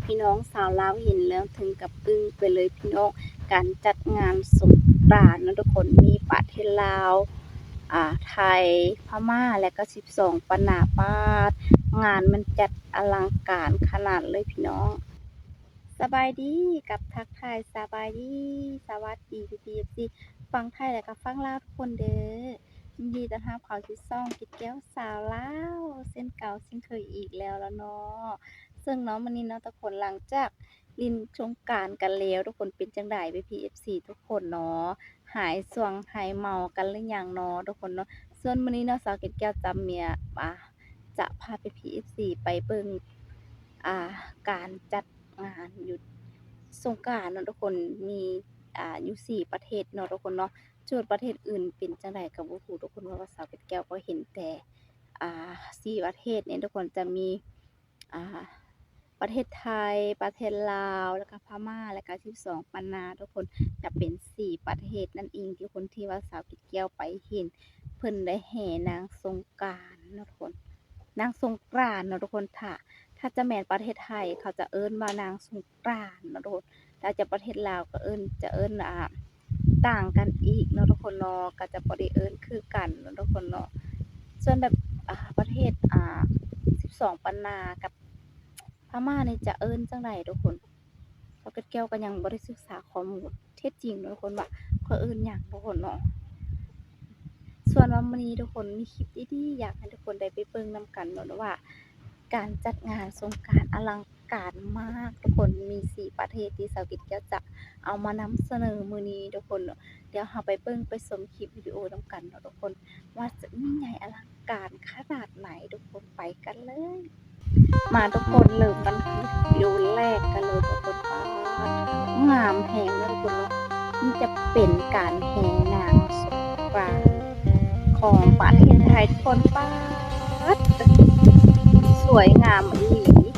ພີ່ນ້ອງຊາວລາວເຫັນແລ້ວເຖິງກັບອຶ້ງໄປເລີຍພີ່ນ້ອງ, ການຈັດງານສົງການເນາະທຸກຄົນ, ມີປະເທດລາວ, ອາ, ໄທ, ພະມ່າ ແລະກະສິບສອງປັນນາ. ປາດ, ງານມັນຈັດອະລັງການຂະໜາດເລີຍພີ່ນ້ອງ. ສະບາຍດີ ກັບທັກທາຍສະບາຍດີ ສະຫວັດດີພີ່ໆ ເອັຟຊີ ຝັ່ງໄທ ແລະກະຝັ່ງລາວທຸກຄົນເດີ. ຍິນດີຕ້ອນຮັບເຂົ້າສູ່ຊ່ອງເກັດແກ້ວຊາວລາວ ເຊັ່ນເກົ່າເຊັ່ນເຄີຍອີກແລ້ວລະເນາະ. ເຊິ່ງເນາະ ມື້ນີ້ເນາະທຸກຄົນ ຫຼັງຈາກຫຼິ້ນສົງການກັນແລ້ວ ທຸກຄົນເປັນຈັ່ງໃດພີ່ໆ ເອັຟຊີ ທຸກຄົນເນາະ, ຫາຍສ່ວງຫາຍເມົາກັນຫຼືຍັງເນາະທຸກຄົນເນາະ. ສ່ວນມື້ນີ້ເນາະ ສາວເກັດແກ້ວຈະເມຍ ອາ ຈະພາພີ່ໆ ເອັຟຊີ ໄປເບິ່ງ ອາ ການຈັດງານຢູ່ສົງການເນາະທຸກຄົນ, ມີ ອາ ຢູ່ສີ່ປະເທດເນາະທຸກຄົນເນາະ. ສ່ວນປະເທດອື່ນເປັນຈັ່ງໃດກໍບໍ່ຮູ້ທຸກຄົນ, ເພາະວ່າສາວເກັດແກ້ວກໍເຫັນແຕ່ ອາ ສີ່ປະເທດນີ້ທຸກຄົນ, ຈະມີ ອາ ປະເທດໄທ, ປະເທດລາວ ແລ້ວກະພະມ້າ ແລ້ວກະສິບສອງປັນນາທຸກຄົນ. ຈະເປັນສີ່ປະເທດນັ້ນເອງທຸກຄົນ ທີ່ວ່າສາວເກັດແກ້ວໄປເຫັນເພິ່ນໄດ້ແຫ່ນາງສົງການເນາະທຸກຄົນ, ນາງສົງການເນາະທຸກຄົນ. ຖ້າ ຖ້າຈະແມ່ນປະເທດໄທ ເຂົາຈະເອີ້ນວ່ານາງສົງການເນາະທຸກຄົນ, ແຕ່ຈະປະເທດລາວກໍເອີ້ນ ຈະເອີ້ນ ອາ ຕ່າງກັນອີກເນາະທຸກຄົນເນາະ, ກໍຈະບໍ່ໄດ້ເອີ້ນຄືກັນເນາະທຸກຄົນເນາະ. ສ່ວນແບບ ອາ ປະເທດ ອາ ສິບສອງປັນນາກັບພະມ້ານີ້ຈະເອີ້ນຈັ່ງໃດທຸກຄົນ? ສາວເກັດແກ້ວກໍຍັງບໍ່ໄດ້ສຶກສາຂໍ້ມູນເທັດຈິງເນາະທຸກຄົນ ວ່າເຂົາເອີ້ນຫຍັງທຸກຄົນເນາະ. ສ່ວນວ່າມື້ນີ້ທຸກຄົນມີຄລິບດີໆ ຢາກໃຫ້ທຸກຄົນໄດ້ໄປເບິ່ງນຳກັນເນາະ ວ່າການຈັດງານສົງການອະລັງການມາກທຸກຄົນ. ມີສີ່ປະເທດທີ່ສາວເກັດແກ້ວຈະເອົາມານຳສະເໜີມື້ນີ້ທຸກຄົນເນາະ. ດຽວເຮົາໄປເບິ່ງໄປຊົມຄລິບວິດີໂອນຳກັນເນາະທຸກຄົນ ວ່າຈະຍິ່ງໃຫຍ່ອະລັງການຂະໜາດໃດທຸກຄົນ. ໄປກັນເລີຍ. ມາທຸກຄົນ ເລີ່ມກັນທີ່ວິວແລກກັນເລີຍທຸກຄົນ. ປາດ ງາມແຮງເນາະທຸກຄົນເນາະ, ນີ້ຈະເປັນການແຫ່ນາງສົງການຂອງປະເທດໄທທຸກຄົນ. ປາດ ສວຍງາມອີ່ຫຼີ.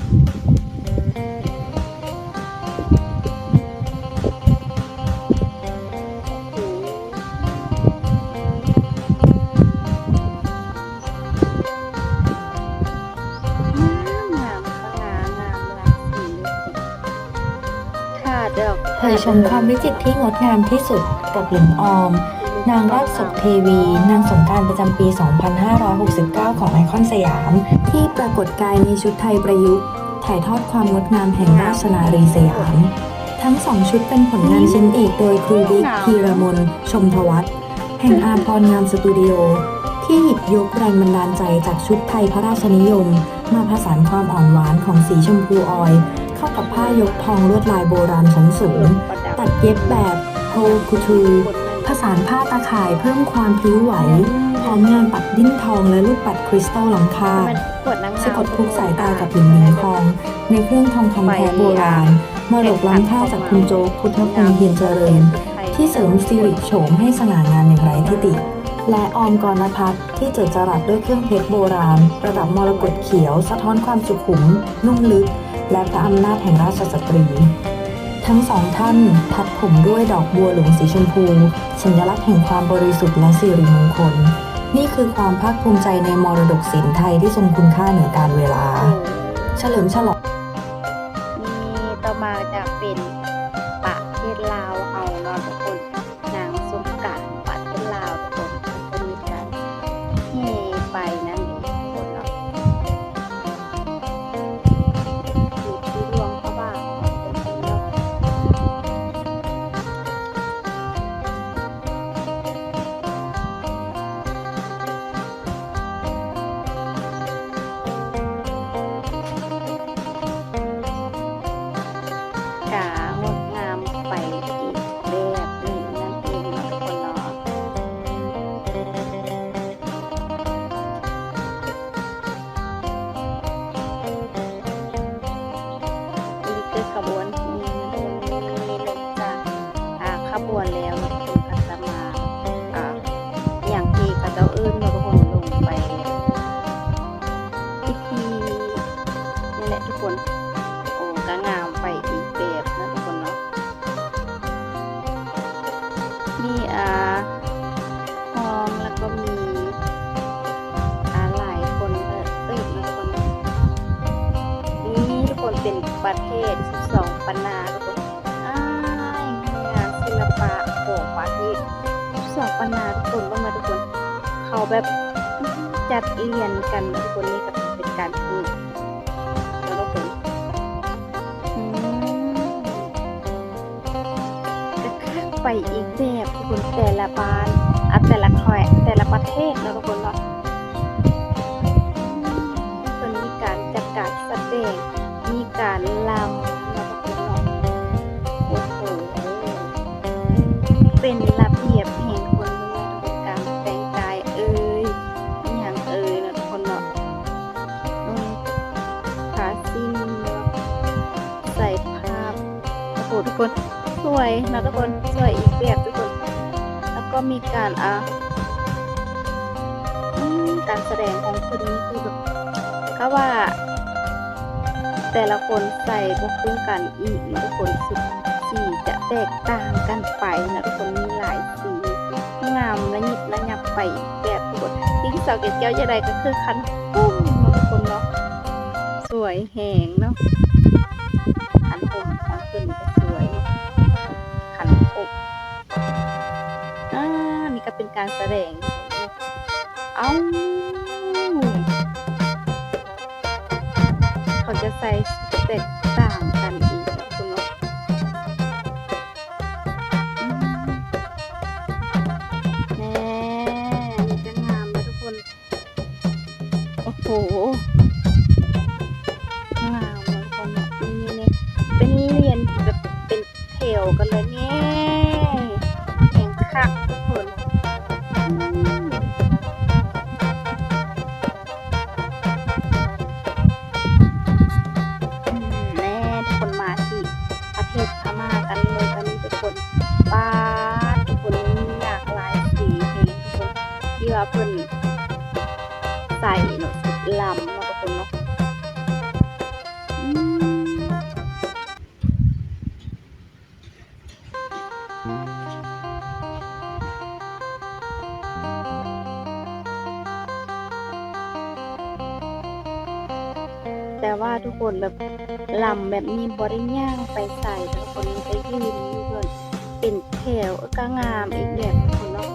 ເຄີຍຊົມຄວາມວິຈິດທີ່ງົດງາມທີ່ສຸດກັບ ຫຼີງອອມ ນາງລາກສົບເທວີ ນາງສົງການປະຈຳປີສອງພັນຫ້າຮ້ອຍຫົກສິບເກົ້າ ຂອງໄອຄອນສະຫຍາມ ທີ່ປາກົດກາຍໃນຊຸດໄທປະຍຸກ ຖ່າຍທອດຄວາມງົດງາມແຫ່ງລາຊະນາຣີສະຫຍາມ. ທັງສອງຊຸດເປັນຜົນງານຊິ້ນເອກໂດຍຄູວິກ ທີລະມົນ ຊົມທະວັດ ແຫ່ງອາພອນງາມສະຕູດິໂອ ທີ່ຫຍິບຍົກແຮງບັນດານໃຈຈາກຊຸດໄທພະລາຊະນິຍົມ ມາຜະສານຄວາມອ່ອນຫວານຂອງສີຊົມພູອອຍ ເຂົ້າກັບຜ້າຍົກທອງລວດລາຍໂບລານຊັ້ນສູງ ຕັດເຢັບແບບໂຮຄູທູ ຜະສານຜ້າຕາຂ່າຍເພີ່ມຄວາມພລິ້ວໄຫວ ພ້ອມງານປັກດິ້ນທອງ ແລະ ລູກປັດຄຣິສຕັລລ້ຳຄ່າ ສະກົດທຸກສາຍຕາກັບຫຍິນເຫຼັງທອງ ໃນເຄື່ອງທອງຄຳແທ້ໂບລານ ມໍລະດົກລ້ຳຄ່າຈາກຄຸນໂຈກ ພຸດທະພົງ ເພັນຈະເລີນ ທີ່ເສີມສິລິໂສມໃຫ້ສະຫງ່າງາມຢ່າງໄຮ້ທິຕິ ແລະ ອອມ ກອນນະພັດ ທີ່ເຈີດຈະລັດດ້ວຍເຄື່ອງເພັດໂບລານ ປະດັບມໍລະກົດຂຽວ ສະທ້ອນຄວາມສຸຂຸມ ນຸ່ງລຶກ ແລະ ພະອຳນາດແຫ່ງລາຊະສະຕຣີ. ທັງສອງທ່ານທັດຜົມດ້ວຍດອກບົວຫຼວງສີຊົມພູ ສັນຍະລັກແຫ່ງຄວາມບໍລິສຸດ ແລະ ສິລິມົງຄົນ. ນີ້ຄືຄວາມພາກພູມໃຈໃນມໍລະດົກສິນໄທທີ່ຊົງຄຸນຄ່າເໜືອການເວລາ. ສະເຫຼີມສະຫຼອງ. ນີ້ຕໍ່ມາຈະເປັນປະເທດລາວເຮົາເນາະທຸກຄົນ, ນາງສົງການປະເທດລາວທຸກຄົນ ເພິ່ນຈະມີການແຫ່ໄປນັ້ນເອງທຸກຄົນເນາະ. ຢູ່ທີ່ຫຼວງພະບາງເນາະ. ກະງົດງາມໄປອີກ ປະເທດສິບສອງປັນນາ ທຸກຄົນ. ອ້າຍ ງານສິລະປະຂອງປະເທດສິບສອງປັນນາ ທຸກຄົນ. ເບິ່ງນະທຸກຄົນ ເຂົາແບບຈັດລຽນກັນ ທຸກຄົນ. ນີ້ກໍເປັນການປູກເນາະ ທຸກຄົນ. ອືມ ກໍຄັກໄປອີກແບບ ທຸກຄົນ. ແຕ່ລະບ້ານ ອາ ແຕ່ລະແຂວງ ແຕ່ລະປະເທດເນາະ ທຸກຄົນເນາະ. ເພິ່ນມີການຈັດການສະແດງ ມີການລຳເນາະ ທຸກຄົນເນາະ. ໂອ້ໂຫ ເປັນລະບຽບແຫ່ງຄົນເມືອງ ການແຕ່ງກາຍເອີຍ ອີຫຍັງເອີຍເນາະ ທຸກຄົນເນາະ. ນຸ່ງຜ້າສິ້ນເນາະ ໃສ່ຜ້າ ໂອ້ໂຫ ທຸກຄົນ ສວຍເນາະ ທຸກຄົນ ສວຍອີກແບບ ທຸກຄົນ. ແລ້ວກໍມີການ ອ່າ ອືມ ການສະແດງຂອງເພິ່ນນີ້ຄືແບບ ເຂົາວ່າແຕ່ລະຄົນໃສ່ບໍ່ຄືກັນອີກເນາະ ທຸກຄົນ. ຊຸດສີຈະແຕກຕ່າງກັນໄປເນາະ ທຸກຄົນ ມີຫຼາຍສີ ງາມລະຍິບລະຍັບໄປອີກແບບ ທຸກຄົນ. ຈິງສາວເກດແກ້ວຢາກໄດ້ກໍຄືຂັນຫົ່ມເນາະ ທຸກຄົນເນາະ ສວຍແຮງເນາະ. ຂັນຫົ່ມຂອງເພິ່ນກໍສວຍ ຂັນຫົ່ມ. ອາ ນີ້ກໍເປັນການສະແດງ. ເອົ້າ ເຂົາຈະໃສ່ຊຸດແຕກຕ່າງກັນອີກເນາະ ທຸກຄົນເນາະ. ອືມ ແນ່ ນີ້ກໍງາມເນາະ ທຸກຄົນ. ໂອ້ໂຫ ງາມເນາະ ທຸກຄົນເນາະ. ນີ້ໆ ເປັນລຽນແບບເປັນແຖວກັນເລີຍນີ້ ແຮງຄັກ ທຸກຄົນ. ອືມ ອືມ ແນ່ ທຸກຄົນ ມາທີ່ປະເທດພະມ້າກັນເລີຍ ຕອນນີ້ ທຸກຄົນ. ປາດ ທຸກຄົນ ມີຫຼາກຫຼາຍສີແຮງ ທຸກຄົນ ທີ່ວ່າເພິ່ນ ໃສ່ເນາະ ຊຸດລຳເນາະ ທຸກຄົນເນາະ. ອືມ ແຕ່ວ່າທຸກຄົນ ແບບລຳແບບນີ້ບໍ່ໄດ້ຍ່າງໄປໃສ ທຸກຄົນ ໄປຢືນຢູ່ເພິ່ນ ເປັນແຖວ ກໍງາມອີກແບບເນາະ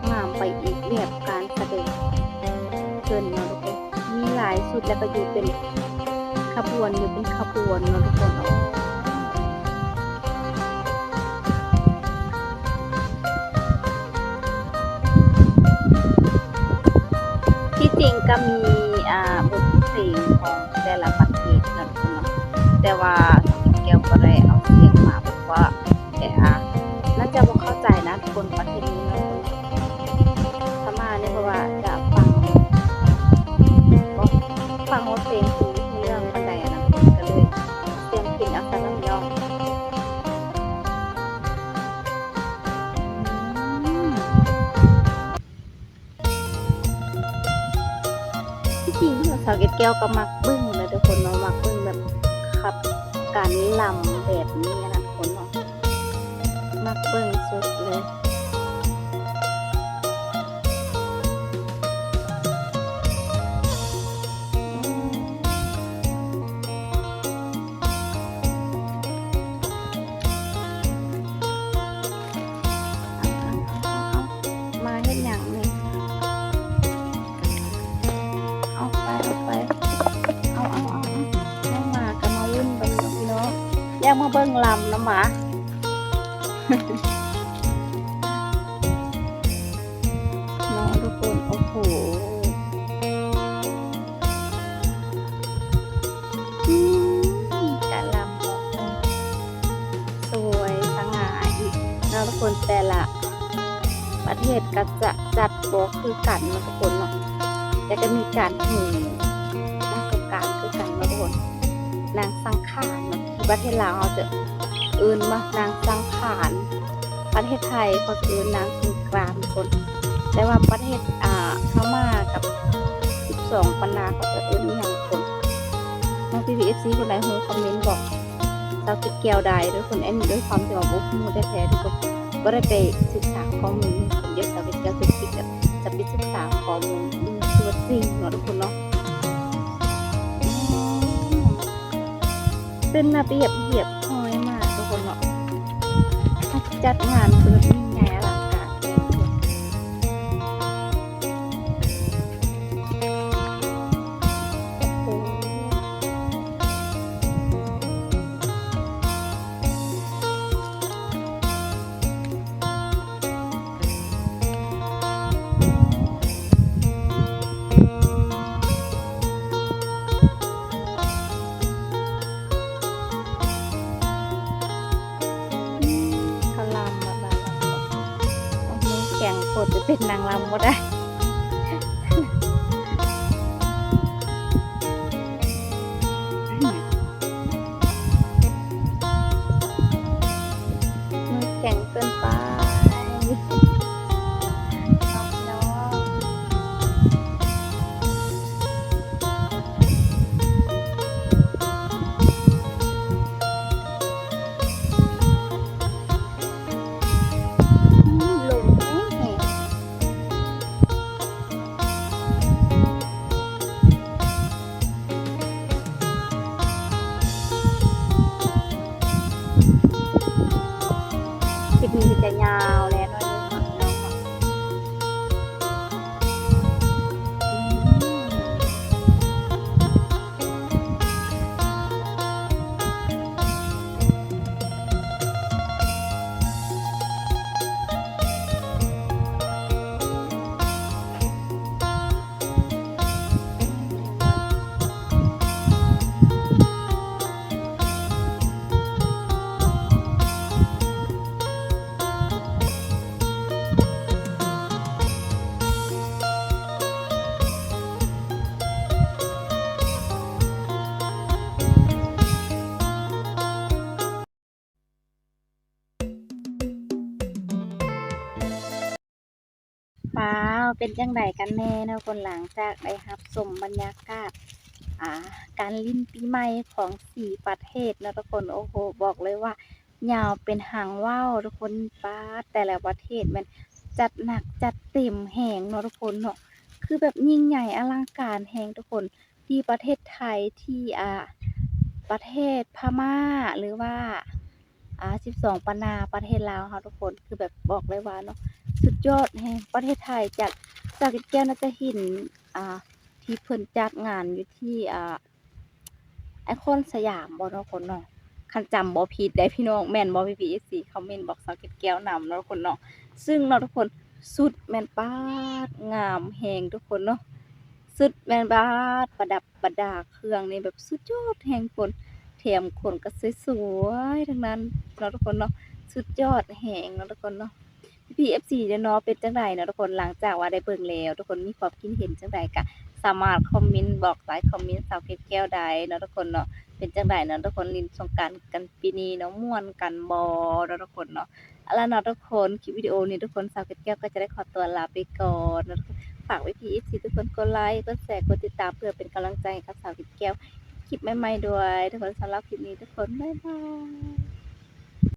ງາມໄປອີກແບບການສະແດງເພິ່ນເນາະ ທຸກຄົນ. ມີຫຼາຍຊຸດ ແລ້ວກໍຢູ່ເປັນຂະບວນ ຢູ່ເປັນຂະບວນເນາະ ທຸກຄົນເນາະ. ທີ່ຈິງກໍມີ ອ່າ ບົດເພງຂອງແຕ່ລະປະເທດເນາະ ທຸກຄົນເນາະ ແຕ່ວ່າສາວເກດແກ້ວບໍ່ໄດ້ເອົາສຽງມາ ເພາະວ່າ ແຕ່ ອ່າ ໜ້າຈະບໍ່ເຂົ້າໃຈນະ ຄົນປະເທດນີ້ເນາະ ພະມ້ານີ້ ເພາະວ່າຈະຟັງ ບໍ່ຟັງວ່າເພງຄືເລື່ອງປານໃດ ອັນນັ້ນ ກໍເລີຍສຽງຜິດເອົາຊະເນາະ ພີ່ນ້ອງ. ອືມ ທີ່ຈິງສາວເກດແກ້ວກໍມັກເບິ່ງນະ ທຸກຄົນເນາະ ມັກເບິ່ງແບບຂັບການລຳແບບນີ້ນະ ທຸກຄົນເນາະ ມັກເບິ່ງສຸດເລີຍ. ມາເຮັດຫຍັງນີ້? ເອົາໄປ ເອົາໄປ ເອົາ ເອົາ ເອົາ ເອົາ ມາກໍມາວຸ້ນກັນເນາະ ພີ່ນ້ອງ ຢາກມາເບິ່ງລຳນຳຫວາ ເນາະ ທຸກຄົນ. ໂອ້ໂຫ ອືມ ການລຳຂອງເພິ່ນສວຍສະຫງ່າອີກເນາະ ທຸກຄົນ. ແຕ່ລະປະເທດກໍຈະຈັດບໍ່ຄືກັນເນາະ ທຸກຄົນເນາະ ແຕ່ກໍມີການແຫ່ນາງສົງການຄືກັນເນາະ ທຸກຄົນ. ນາງສັງຂານເນາະ ທີ່ປະເທດລາວເຮົາຈະເອີ້ນວ່ານາງສັງຂານ ປະເທດໄທເຂົາຈະເອີ້ນນາງສົງການ ທຸກຄົນ. ແຕ່ວ່າປະເທດ ອ່າ ພະມ້າກັບສິບສອງປັນນາ ເຂົາຈະເອີ້ນອີ່ຫຍັງ ທຸກຄົນ? ນ້ອງ ພີ່ໆ ເອັຟຊີ ຄົນໃດຮູ້ຄອມເມັນບອກສາວເກດແກ້ວໄດ້ເດີ ທຸກຄົນ. ອັນນີ້ດ້ວຍຄວາມທີ່ວ່າບໍ່ຮູ້ແທ້ໆ ທຸກຄົນ ບໍ່ໄດ້ໄປສຶກສາຂໍ້ມູນ. ດຽວສາວເກດແກ້ວຈະ ຈະໄປສຶກສາຂໍ້ມູນຕົວຈິງເນາະ ທຸກຄົນເນາະ. ອືມ. ປັນລະບຽບຮຽບຮ້ອຍມາກທຸກຄົນເນາະ. ຈັດງານຄືແບບຍິ່ງໃຫຍ່ອະລັງການ. ເຂົາລຳແບບນັ້ນ ມືແຂງໂພດ ໄປເປັນນາງລຳບໍ່ໄດ້. ມືແຂງເກີນໄປ. ຄລິບນີ້ຈະຍາວແດ່ໜ້ອຍໜຶ່ງເນາະ. ວ້າວ ເປັນຈັ່ງໃດກັນແນ່ເນາະ ຄົນ ຫຼັງຈາກໄດ້ຮັບຊົມບັນຍາກາດ ອ່າ ການຫຼິ້ນປີໃໝ່ຂອງສີ່ປະເທດເນາະທຸກຄົນ. ໂອ້ໂຫ ບອກເລີຍວ່າຍາວເປັນຫາງວ່າວທຸກຄົນ. ປາດ ແຕ່ລະປະເທດແມ່ນຈັດໜັກຈັດເຕັມແຮງເນາະທຸກຄົນເນາະ ຄືແບບຍິ່ງໃຫຍ່ອະລັງການແຮງທຸກຄົນ. ທີ່ປະເທດໄທ ທີ່ ອ່າ ປະເທດພະມ້າ ຫຼືວ່າ ອ່າ ສິບສອງປະນາ ປະເທດລາວເຮົາທຸກຄົນ ຄືແບບບອກເລີຍວ່າເນາະ ສຸດຍອດແຮງ. ປະເທດໄທ ຈາກ ສາວເກັດແກ້ວໜ້າຈະເຫັນ ອ່າ ທີ່ເພິ່ນຈັດງານຢູ່ທີ່ ອ່າ ໄອຄອນສະຫຍາມບໍ່ເນາະຄົນເນາະ ຄັນຈຳບໍ່ຜິດເດ້ພີ່ນ້ອງ. ແມ່ນບໍ່ ພີ່ໆ ເອັຟຊີ ຄອມເມັນບອກສາວເກັດແກ້ວນຳເນາະຄົນເນາະ. ຊຶ່ງເນາະທຸກຄົນ ຊຸດແມ່ນປາດງາມແຮງທຸກຄົນເນາະ ຊຸດແມ່ນປາດປະດັບ ປະດາເຄື່ອງນີ້ແບບສຸດຍອດແຮງຄົນ ແຖມຄົນກໍສວຍໆທັງນັ້ນເນາະທຸກຄົນເນາະ ສຸດຍອດແຮງເນາະທຸກຄົນເນາະ. ພີ່ໆ ເອັຟຊີ ເດີເນາະ ເປັນຈັ່ງໃດເນາະທຸກຄົນ ຫຼັງຈາກວ່າໄດ້ເບິ່ງແລ້ວ ທຸກຄົນມີຄວາມຄິດເຫັນຈັ່ງໃດກໍສາມາດຄອມເມັນບອກໃຕ້ຄອມເມັນສາວເກັດແກ້ວໄດ້ເນາະທຸກຄົນເນາະ. ເປັນຈັ່ງໃດເນາະທຸກຄົນ ຫຼິ້ນສົງການກັນປີນີ້ເນາະ ມ່ວນກັນບໍ່ເນາະທຸກຄົນເນາະ. ເອົາລະເນາະທຸກຄົນ ຄລິບວິດີໂອນີ້ທຸກຄົນ ສາວເກັດແກ້ວກໍຈະໄດ້ຂໍຕົວລາໄປກ່ອນເນາະທຸກຄົນ. ຝາກພີ່ໆ ເອັຟຊີ ທຸກຄົນກົດໄລ ກົດແຊ ກົດຕິດຕາມ ເພື່ອເປັນກຳລັງໃຈໃຫ້ກັບສາວເກັດແກ້ວຄລິບໃໝ່ໆດ້ວຍທຸກຄົນ. ສຳລັບຄລິບນີ້ທຸກຄົນ ບາຍບາຍ.